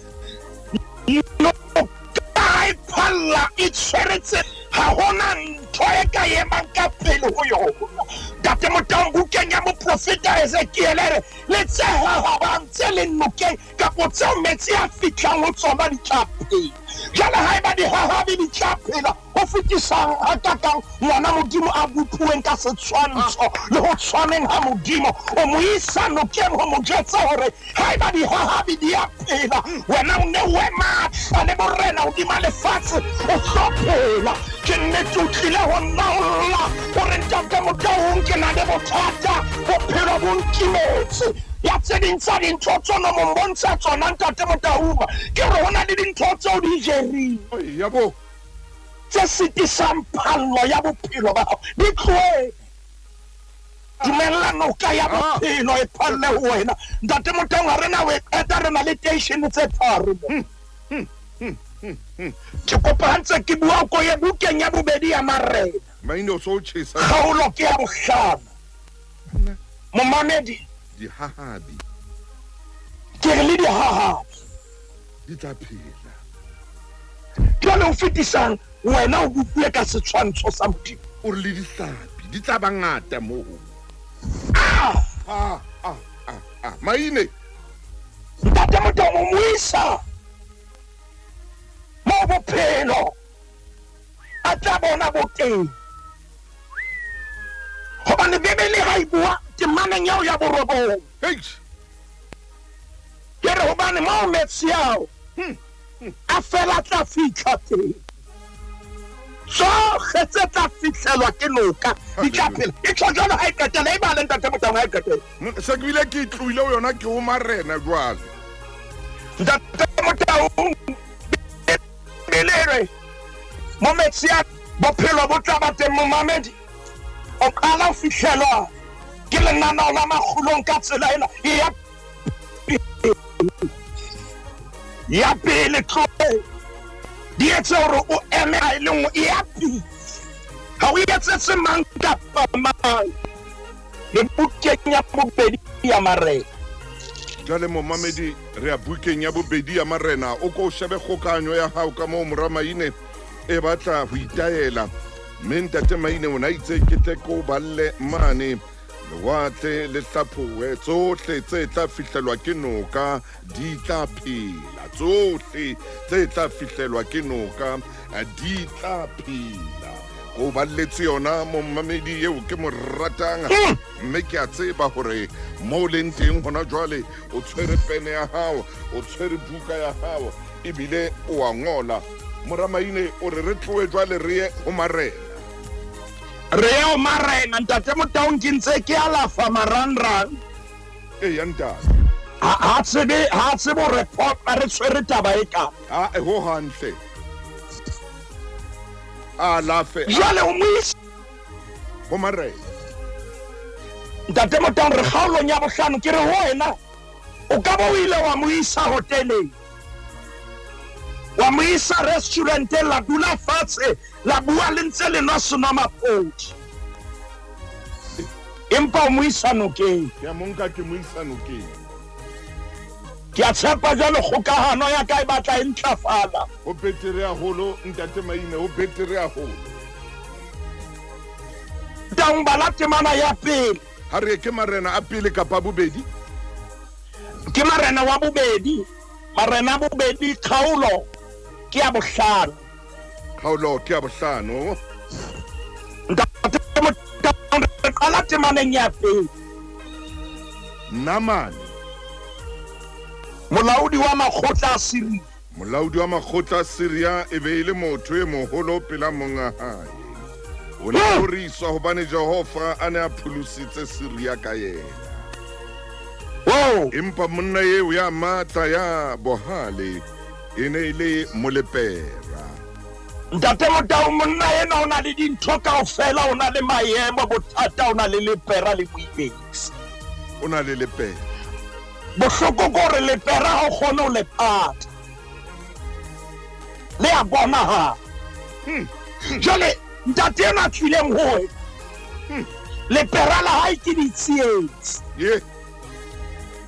noka e phalla e tshweretse ha hona ntho e ka emang ka pele ho yona. Ntate Motau bukeng ya moprofeta Ezekiel e re le tse hahabang tse leng nokeng kapo tseo metsi a fihlang ho tsona di tla phela. Jwale haeba dihahabi di tla phela ho fetisang hakakang ngwana Modimo a bopuweng ka setshwantsho le ho tshwaneng ha Modimo, o mo isa nokeng ho mo jwetsa hore haeba dihahabi di a phela, wena o neuwe matla le borena hodima lefatshe, o tlo phela. Ke nnete o tlile ho nna o lla o re Ntate Motau ke na le bothata, bophelo bo nkimetse. Ya tse ding tsa dintho tseo no mo mbontsha tsona Ntate Motau, ke re ho na le dintho tseo di jereng Oi, ya bo. tse sitisang phallo ya bophelo ba hao di tlohe. Dumella noka ya bophelo e phalle ho wena. Ntate Motau ha re na ho e qeta, re na le teishene tse tharo mo. Ke kopa ha ntse ke bua ko ye bukeng ya bobedi ya Marena. Maine o so tjhesa. Kgaolo ke ya bohlano. Momamedi. Dihahabi. Ke re le dihahabi. Di tla phela. Jwale o fetisang wena o bopuwe ka setshwantsho sa Modimo. O re le dihlapi di tla ba ngata moo. Ah! Ah, ah, ah, ah. Maine. Ntate Motau o mo isa moo bophelo a tla bona bo teng. Hobane Bibele ha e bua temaneng eo ya borobong. Eish. Ke re hobane moo metsi ao a fela tla fihla teng. Tsohle tse tla fihlelwa ke noka di tla phela. E tjho jwalo ha e qetela, e bale Ntate Motau ha e qetela. Se ke bile ke tlohile ho yona ke ho Marena jwale. Ntate Motau, Bibele e re mo metsi a bophelo bo tla ba teng momamedi. O qala ho fihlelwa ke lenaneo la makgulong ka tsela ena e ya ya pele tlohe di etse hore o eme ha e le nngwe, e ya pele. Ha o etsetse mang kapa mang. Le bukeng ya bobedi ya Marena. Jwale momamedi, re ya bukeng ya bobedi ya Marena. O ko shebe kgokahanyo ya hao ka moo mora Maine e batla ho itaela. Mme Ntate Maine o na itse ke tle ke o balle mane. Lewatle le hlaphohe, tsohle tse tla fihlelwa ke noka di tla phela. Tsohle tse tla fihlelwa ke noka di tla phela. Ko balletse yona momamedi eo ke mo ratang. Mme ke a tseba hore mo leng teng hona jwale o tshwere pene ya hao, o tshwere buka ya hao, ebile o a ngola. Mora Maine o re re tlohe jwale re ye ho Marena. Re ye ho Marena Ntate Motau, ke ntse ke alafa marangrang. Eya ntate. Ha tsebe, ha tsebe hore re tshwere taba e ka. Ha e ho hantle. A alafe. Jwale o mo isa ho Marena. Ntate Motau, re kgaolong ya bohlano, ke re ho wena o ka ba o ile wa mo isa hoteleng, wa mo isa restauranteng, la dula fatshe, la bua le ntse le nwa senomaphodi, empa o mo isa nokeng. Ke a mo nka ke mo isa nokeng. Ke a tshepa jwale kgokahano ya ka e batla e ntlafala. Ho betere haholo Ntate Maine, ho betere haholo. Tang bala temana ya pele. Ha re ke Marena a pele kapa bobedi? Ke Marena wa bobedi. Marena a bobedi kgaolo ke ya bohlano. Kgaolo ke ya bohlano. Ntate Motaung, re qala temaneng ya pele. Namane. Molaodi wa makgotla a Siria. Molaodi wa makgotla a Siria e be e le motho e moholo pela monga hae. O ne a roriswa hobane Jehova a ne a pholositse Siria ka yena. Empa monna eo ya matla ya bohale e ne e le molepera. Ntate Motau, monna enwa o na le dintho kaofela, o na le maemo, bothata o na le lepera le moimetse. O na le lepera. Bohloko ke hore lepera ha o kgone ho le pata. Le a bonahala. Jwale ntate enwa a tlileng ho wena, lepera la hae ke ditsietsi. Ye.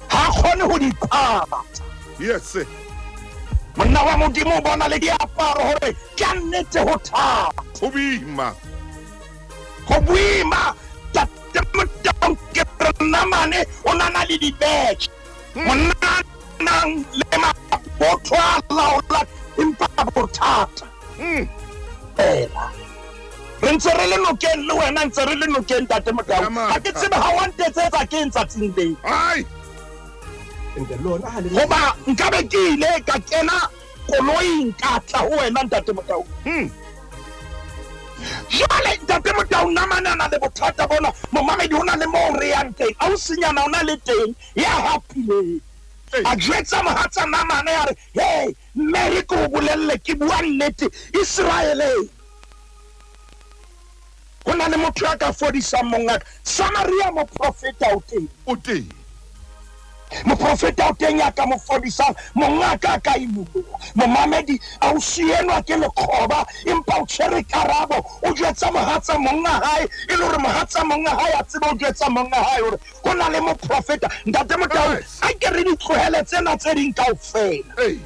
Ha a kgone ho di pata. Yes. Monna wa Modimo o bona le diaparo hore ke a nnete ho thata. Ho boima. Ho boima. Ntate Motaung ke re Namane o na na le dibetjhe. Monna a nang le mabotho a laolang empa bothata. Fela. Re ntse re le nokeng le wena ntse re le nokeng Ntate Motaung. Ha ke tsebe ha wa ntetsetsa ke eng tsatsing leo. Ai. Hoba nkabe ke ile ka kena koloing ka tla ho wena Ntate Motaung. Jwale Ntate Motaung Namane a na le bothata bona momamedi ho na le moo re yang teng. Ausinyana o na le teng ya hapileng. A jwetsa mohatsa Namane a re, "Hey, mme re ke o bolelle ke bua nnete Iseraeleng. Ho na le motho ya ka fodisang mongaka. Samaria moprofeta o teng. O teng. Moprofeta o teng ya ka mo fodisang mongaka a ka imoloha. Momamedi ausi enwa ke lekgoba empa o tshwere karabo o jwetsa mohatsa monga hae e le hore mohatsa monga hae a tsebe ho jwetsa monga hae hore ho na le moprofeta. Ntate Motau, a ke re di tlohele tsena tse ding kaofela. Hey.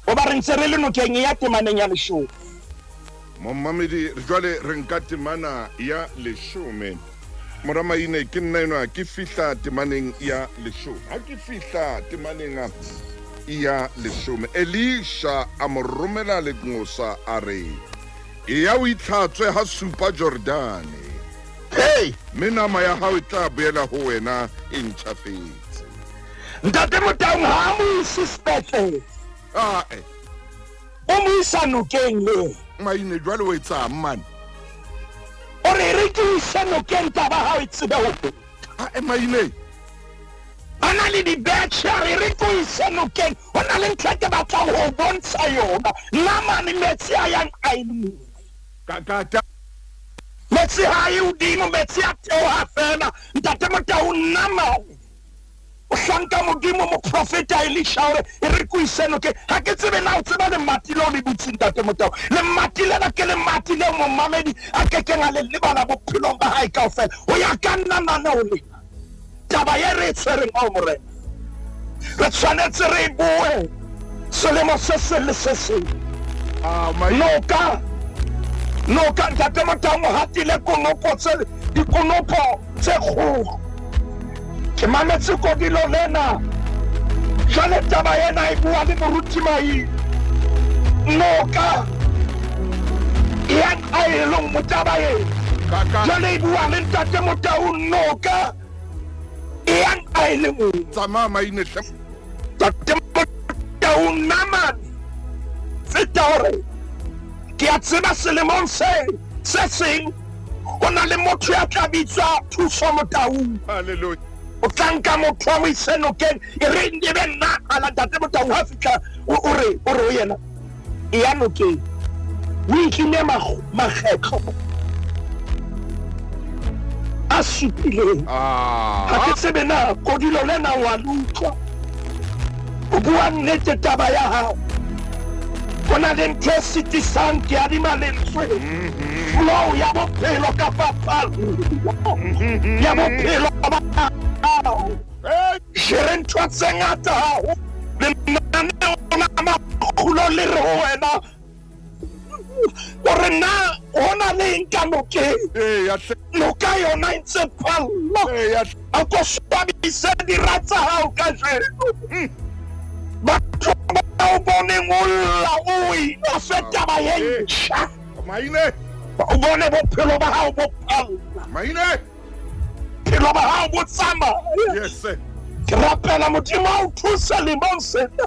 Hoba re ntse re le nokeng e ya temaneng ya leshome. Momamedi, jwale re nka temana ya leshome. Mora Maine, ke nna enwa ke fihla temaneng ya leshome. Ha ke fihla temaneng ya leshome, Elisha a mo romela lenqosa a re, Eya o itlhatswe ha supa Jordane. Hey! Mme nama ya hao e tla boela ho wena e ntjhafetse. Ntate Motaung ha a mo ise sepetlele. Ae. O mo isa nokeng le. Maine jwale o etsang mane? O re re ke ise nokeng taba hao e tsebe ho feta. Ae Maine. A na le dibetjhe a re re ke o ise nokeng ho na le ntho e ke batlang ho o bontsha yona. Nna mane metsi a yang a e le Ka ka ta. Metsi ha a ye hodimo, metsi a theoha feela. Ntate Motau nna mane. O hlanka Modimo moprofeta Elisha o re e re ke o ise nokeng. Ha ke tsebe na o tseba lemati leo le butseng Ntate Motau. Lemati lena ke lemati leo momamedi a ke keng a le lebala bophelong ba hae kaofela. Ho ya ka nna naneo lena. Taba ye re e tshwereng ao Morena. Re tshwanetse re e boe selemo se seng le se seng. Noka, noka, Ntate Motaung o hatile konopo tse, dikonopo tse kgolo. Ke mametse kodilo lena. Jwale taba ena e bua le moruti Maine. Noka ya nqaelong mo taba ena. Jwale e bua le Ntate Motaung noka e ya nqa e le nngwe. Tsamaya Maine hle. Ntate Motaung namane feta hore ke a tseba selemong se se seng ho na le motho ya tla bitswa Thuso Motaung. Hallelujah. O tla nka motho a mo ise nokeng e re e be nna ala Ntate Motaung ha fihla o re o re ho yena e ya nokeng o itlile makgetlo a supileng. Ha ke tsebe na kodilo lena wa le utlwa. O bua nnete taba ya hao. Ho na le ntho e sitisang ke adima lentswe. Flow ya bophelo kapa pallo ya bophelo ba hao. Jere ntho tse ngata haholo. Lenaneo la makgulo le re ho wena o re na ho na le eng ka nokeng? Noka yona e ntse phalla. A ko swabise dira tsa hao kajeno. Batho ba o boneng o lla o ila fe taba ye ntšha. Maine. O bone bophelo ba hao bo phalla. Maine. Phelo ba hao bo tsamaya. Yes sir. Ke rapela Modimo a o thuse lemong sena.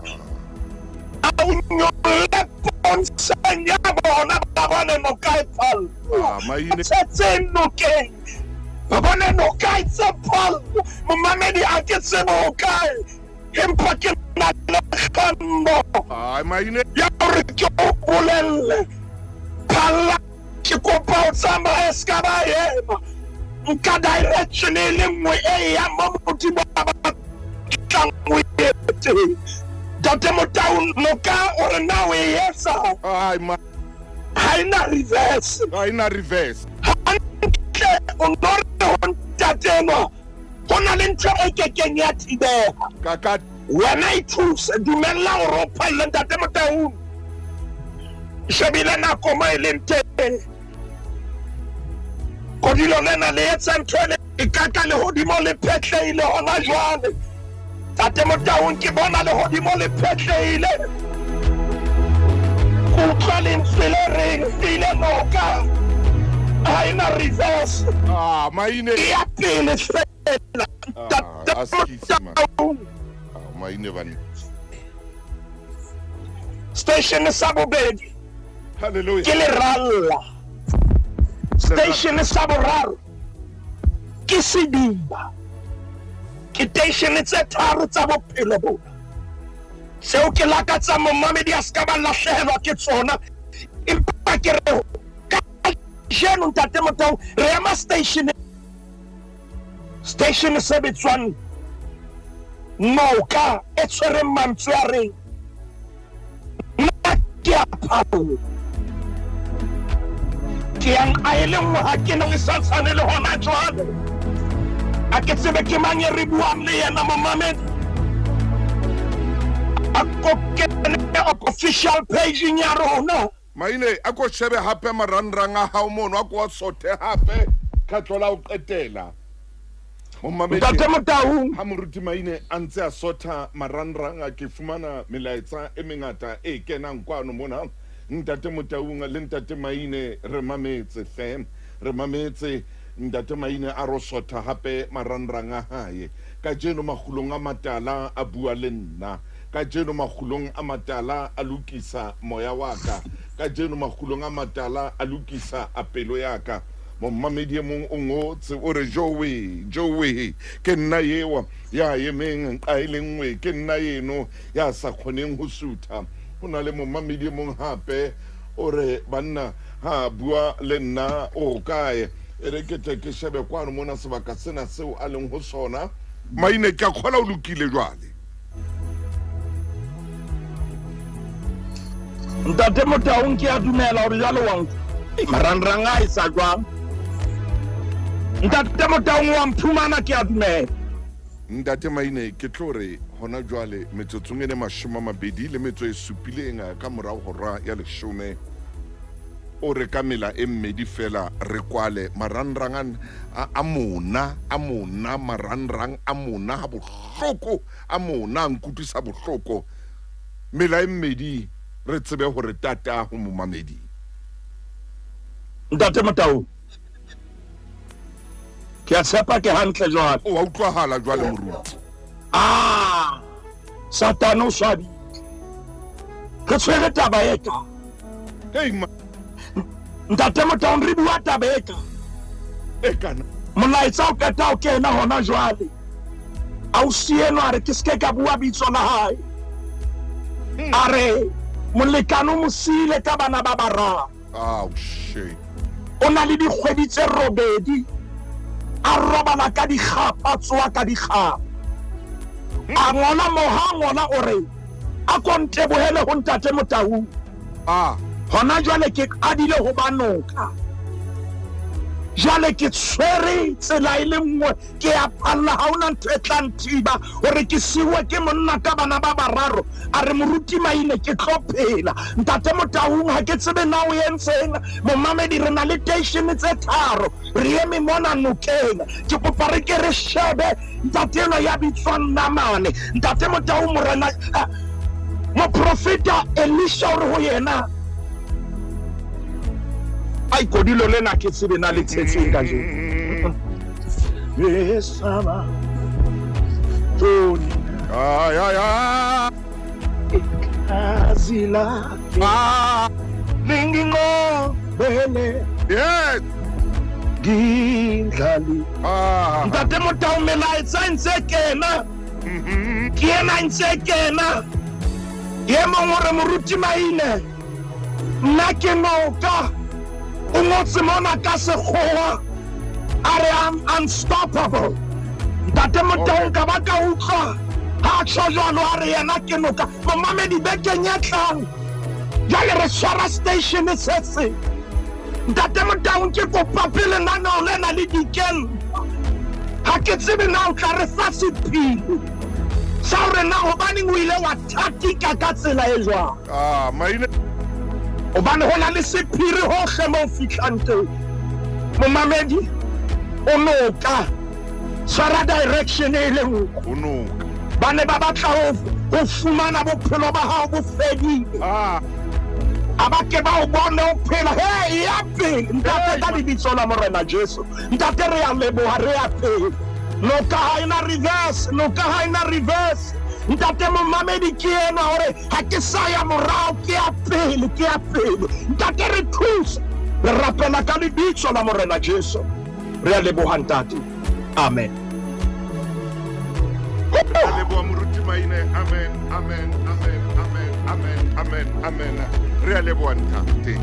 A o nyolle pontsheng ya bona ba bone noka e phalla. Ah, Maine. Tshetseng nokeng. Ba bone noka e tse phalla. Momamedi a ke tsebe o kae. Empa ke na le kganno Ah, Maine. ya hore ke o bolelle. Phalla ke kopa o tsamaye se ka ba ema. Nka direction e le nngwe e yang mo Modimo a batlang o ye teng. Ntate Motau noka o re na o e etsa Ai, ma. ha e na reverse. Ha ena reverse. Hantle o no re ho ntate enwa ho na le ntho e kekeng ya thibeha. Ka ka Wena ithuse dumella hore o phalle ntate Motau. Shebile nako mo e leng teng. Kodilo lena le etsa ntho ele e ka ka lehodimo le phetlehile hona jwale. Ntate Motaung ke bona lehodimo le phetlehile. Ke utlwa lentswe le reng ile noka ha ena reverse. Ah, Maine. E ya pele fela. Ah, Ntate a skisi, man. Motaung. Ah, Maine bana. Station sa bobedi Hallelujah. ke leralla. Station sa boraro ke sediba. Ke station tse tharo tsa bophelo bona. Seo ke lakatsa momamedi a se ka ba lahlehelwa ke tsona. Empa ke re kajeno ntate Motau re ema station station se bitswang noka e tshwereng mantswe a reng nna ke a phalla. Ke yang a e le nngwe ha ke na le santsane le hona jwale. A ke tsebe ke mang e re buang le yena momamedi. A ko kene official page-eng ya rona. Maine a ko shebe hape marangrang a hao mono a ko a sothe hape kgetlo la ho qetela. Momamedi. Ntate Motaung. Ha moruti Maine a ntse a sotha marangrang a ke fumana melaetsa e mengata e kenang kwano mona. Ntate Motaung le ntate Maine re mametse hle. Re mametse ntate Maine a ro sotha hape marangrang a hae. Kajeno makgulong a matala a bua le nna. Kajeno makgulong a matala a lokisa moya wa ka. Kajeno makgulong a matala a lokisa a pelo ya ka. Momamedi e mong o ngotse o re Joey, Joey ke nna eo ya emeng nqa e le nngwe, ke nna eno ya sa kgoneng ho sutha. Ho na le momamedi e mong hape o re banna ha bua le nna o kae. E re ke tle ke shebe kwano mona sebaka sena seo a leng ho sona. Maine ke a kgola o lokile jwale. Ntate Motaung ke a dumela hore jwale wa nkutlwa. Marangrang a e sa jwang. Ntate Motaung wa mphumana ke a dumela. Ntate Maine ke tlo re hona jwale metsotsong e le 27 ka morao hora ya 10 o re ka mela e mmedi fela re kwale marangrang a mona a mona marangrang a mona ha bohloko a mona a nkutlwisa bohloko. Mela e mmedi re tsebe hore tata ho momamedi. Ntate Motaung ke a tshepa ke hantle jwale. O a utlwahala jwale moruti. Ah, Satane o swabile. Re tshwere taba e ka. Hey, ma. Ntate Motaung re bua taba e ka. E kana. Molaetsa o qeta o kena hona jwale. Ausi enwa a re ke se ke ka bua bitso la hae. A re molekane o mo siile ka bana ba bararo. Au, shame. O na le dikgwedi tse robedi a robala ka dikgapa, a tsoha ka dikgapa. A ngola moo, ha a ngola o re a ko ntebohele ho ntate Motaung. Ah. Hona jwale ke qadile ho ba noka. Jwale ke tshwere tsela e le nngwe, ke a phalla, ha hona ntho e tla nthiba hore ke siuwe ke monna ka bana ba bararo. A re moruti Maine ke tlo phela. Ntate Motaung ha ke tsebe na o entseng. Momamedi re na le station tse tharo, re eme mona nokeng. Ke kopa re ke re shebe ntate enwa ya bitswang Namane. Ntate Motaung morena Moprofeta Elisha o re ho yena, Ai kodilo lena ke tsebe na le tshetseng kajeno. Esaba Tony. Ay, ay, ay. Igazi lakhe Ah, linginqobele yes. ngindlali. Ah. Ntate Motau melaetsa e ntse kena. Ke ena e ntse kena. E mong o re moruti Maine, nna ke noka. O ngotse mona ka sekgowa a re I'm unstoppable. Ntate Motau ka ba ka utlwa ha a tjho jwalo a re yena ke noka. Momamedi bekeng e tlang jwale re tshwara station se seng. Ntate Motau ke kopa pele lenaneo lena le dikella. Ha ke tsebe na o tla re fa sephiri sa hore na hobaneng o ile wa thatika ka tsela e jwang. Ah, Maine. Hobane ho na le sephiri hohle moo fihlang teng. Momamedi, o noka. Tshwara direction e le nngwe. O noka. Ba ne ba batla ho fumana bophelo ba hao bo fedile. Ah. A ba ke ba o bone o phela. Hey, ya pele. Ntate ka lebitso la Morena Jesu. Ntate re a leboha, re ya pele. Noka ha ena reverse, noka ha ena reverse. Ntate momamedi ke enwa hore ha ke sa ya morao, ke ya pele, ke ya pele. Ntate re thuse. Re rapela ka lebitso la Morena Jesu. Re a leboha ntate. Amen. Leboha moruti Maine. Amen, amen, amen, amen, amen, amen, amen. Re a leboha ntate.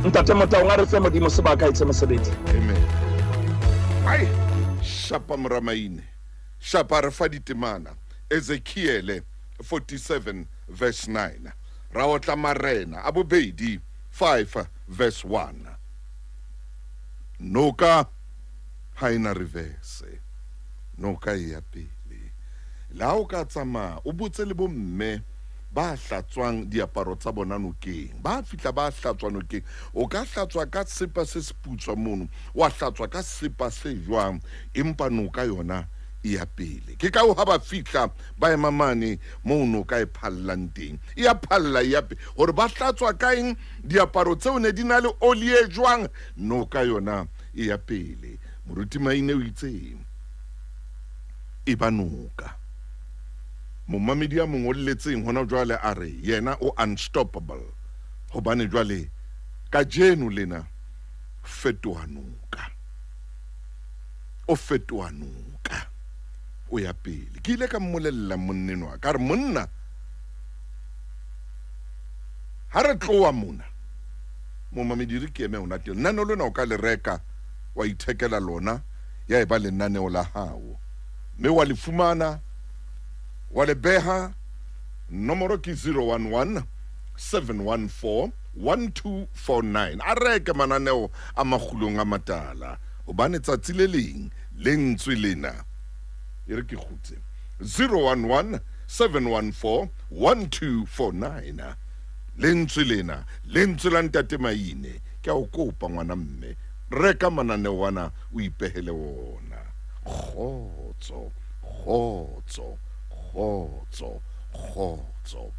Ntate Motau a re fe Modimo sebaka etse mosebetsi. Amen. Ai, shapa mora Maine. Shapa re fa ditemana. Ezekiel 47 verse 9. Ra otla marena a bobedi 5 verse 1. Noka ha ena reverse. Noka e ya pele. La o ka tsamaya o botse le bomme ba hlatswang diaparo tsa bona nokeng. Ba fihla ba hlatswa nokeng. O ka hlatswa ka sepa se seputswa mono, wa hlatswa ka sepa se jwang, empa noka yona e ya pele. Ke ka ho ha ba fihla ba ema mane moo noka e phallang teng. E ya phalla e ya pele. Hore ba hlatswa ka eng diaparo tseo ne di na le oli e jwang, noka yona e ya pele. Moruti Maine o itse e ba noka. Momamedi a mong o lletseng hona jwale a re yena o unstoppable hobane jwale kajeno lena fetoha noka. O fetoha noka. O ya pele. Ke ile ka mmolella monnenwa ka re monna ha re tloha mona momamedi re ke eme hona teng. Lenaneo lena o ka le reka wa ithekela lona ya eba lenaneo la hao mme wa le fumana wa le beha. Nomoro ke 011 714 1249. A reke mananeo a makgulong a matala hobane tsatsi le leng lentswe lena e re ke kgutse. 011 714 1249. Lentswe lena, lentswe la ntate Maine. Ke a o kopa ngwana mme, reka mananeo ana o ipehele wona. Kgotso, kgotso, kgotso, kgotso.